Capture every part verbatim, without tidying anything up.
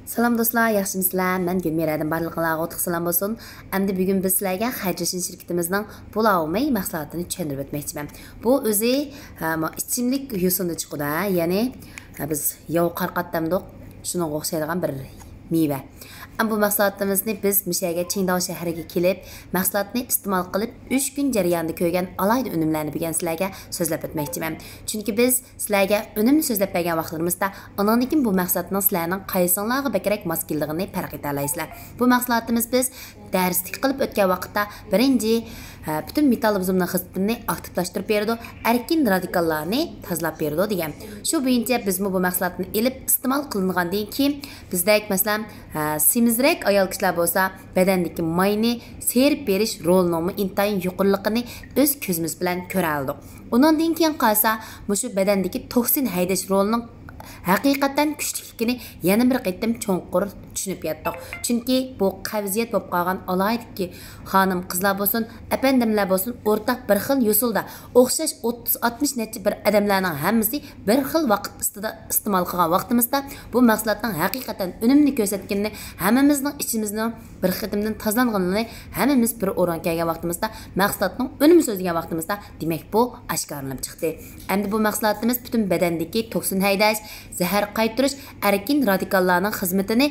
سالام دوستلار، ياخشىمۇسىلەر؟ مەن گۈلمىرەدىن، بارلىقىڭلارغا ئوتلۇق سالام بولسۇن. ئەمدى بۈگۈن بىز سىلەرگە خەجلىشىن شىركىتىمىزنىڭ بۇلاۋ مەي مەھسۇلاتىنى چۈشەندۈرۈپ ئۆتمەكچىمەن. بۇ ئۆزى، ھە، ما-، ئىچىملىك يوسۇندا چىقىدۇ، ھە، يەنى، ھە، بىز ياۋا قارقات دەمدۇق، شۇنىڭغا ئوخشايدىغان بىر مېۋە. ئەمما بۇ مەھسۇلاتىمىزنى بىز مۇشۇ يەرگە چىڭداۋ شەھىرىگە كېلىپ، مەھسۇلاتنى ئىستېمال قىلىپ، ئۈچ كۈن جەريانىدا كۆرگەن ئالاھىدە ئۈنۈملەرنى بۈگۈن سىلەرگە سۆزلەپ ئۆتمەكچىمەن. چۈنكى بىز سىلەرگە ئۈنۈمنى سۆزلەپ بەرگەن ۋاقىتلىرىمىزدا، ئۇنىڭدىن كېيىن بۇ مەھسۇلاتنىڭ سىلەرنىڭ قايسىڭلارغا بەكرەك ماس كېلىدىغىنىنى پەرق ئېتەلەيسىلەر. بۇ مەھسۇلاتىمىز بىز دەرسلىك قىلىپ ئۆتكەن ۋاقىتتا، بىرىنچى، ھە، پۈتۈن مېتابولىزمنىڭ خىزمىتىنى ئاكتىپلاشتۇرۇپ بېرىدۇ، ئەركىن رادىكاللارنى تازىلاپ بېرىدۇ دېگەن. شۇ بويىچە بىزمۇ بۇ مەھسۇلاتنى ئېلىپ ئىستېمال قىلىنغاندىن كېيىن، بىزدەك، مەسىلەن، ھە، سېمىزرەك ئايال كىشىلەر بولسا، بەدەندىكى ماينى سىيرىپ بېرىش رولىنىڭمۇ ئىنتايىن يۇقىرىلىقىنى ئۆز كۆزىمىز بىلەن كۆرەلىدۇق. ئۇنىڭدىن كېيىن قالسا، مۇشۇ بەدەندىكى توكسىن ھەيدەش رولىنىڭ ھەقىقەتەن كۈچلۈكلۈكىنى يەنە بىر قېتىم چوڭقۇر چۈشىنىپ يەتتۇق. چۈنكى بۇ قەۋزىيەت بولۇپ قالغان ئالاھىدىكى خانىم قىزلار بولسۇن، ئەپەندىملەر بولسۇن، ئورتاق بىر خىل يوسۇلدا ئوخشاش ئوتتۇز ئاتمىش نەچچە بىر ئادەملەرنىڭ ھەممىسى بىر خىل ۋاقىت ئىستىدا ئىستېمال قىلغان ۋاقتىمىزدا، بۇ مەھسۇلاتنىڭ ھەقىقەتەن ئۈنۈمنى كۆرسەتكىنىنى، ھەممىمىزنىڭ ئىچىمىزنىڭ بىر قېتىمدىن تازىلانغىنىنى ھەممىمىز بىر ئورۇنغا كەلگەن ۋاقتىمىزدا، مەھسۇلاتنىڭ ئۈنۈمى سۆزلىگەن ۋاقتىمىزدا، دېمەك، بۇ ئاشكارىلىنىپ چىقتى. ئەمدى بۇ مەھسۇلاتىمىز پۈتۈن بەدەندىكى توكسىن ھەيدەش، زەھەر قايتۇرۇش، ئەركىن رادىكاللارنىڭ خىزمىتىنى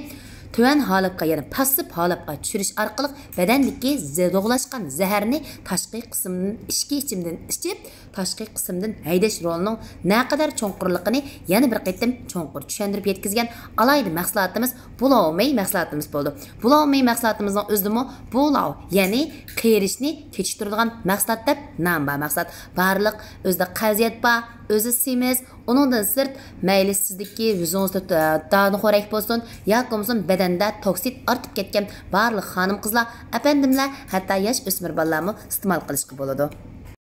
تۆۋەن ھالەتكە، يەنى پاسسىپ ھالەتكە چۈشۈرۈش ئارقىلىق بەدەندىكى زە-، دوغىلاشقان زەھەرنى تاشقى قىسىمدىن، ئىچكى ئىچىمدىن ئىچىپ، تاشقى قىسىمدىن ھەيدەش رولىنىڭ نەقەدەر چوڭقۇرلۇقىنى يەنە بىر قېتىم چوڭقۇر چۈشەندۈرۈپ يەتكۈزگەن ئالاھىدە مەھسۇلاتىمىز بۇلاۋ مەي مەھسۇلاتىمىز بولىدۇ. بۇلاۋ مەي مەھسۇلاتىمىزنىڭ ئۆزىدىمۇ بۇلاۋ، يەنى قېرىشنى كېچىكتۈرىدىغان مەھسۇلات دەپ نام بار مەھسۇلات. بارلىق ئۆزىدە قەۋزىيەت بار، ئۆزى سېمىز، ئۇنىڭدىن سىرت، مەيلى سىزدىكى يۈزىڭىزدە، ئە، دانىخورەك بولسۇن، ياكى بولمىسۇن بەدەندە توكسىد ئارتىپ كەتكەن بارلىق خانىم-قىزلار، ئەپەندىملەر، ھەتتا ياش ئۆسمۈر بالىلارمۇ ئىستېمال قىلىشقا بولىدۇ.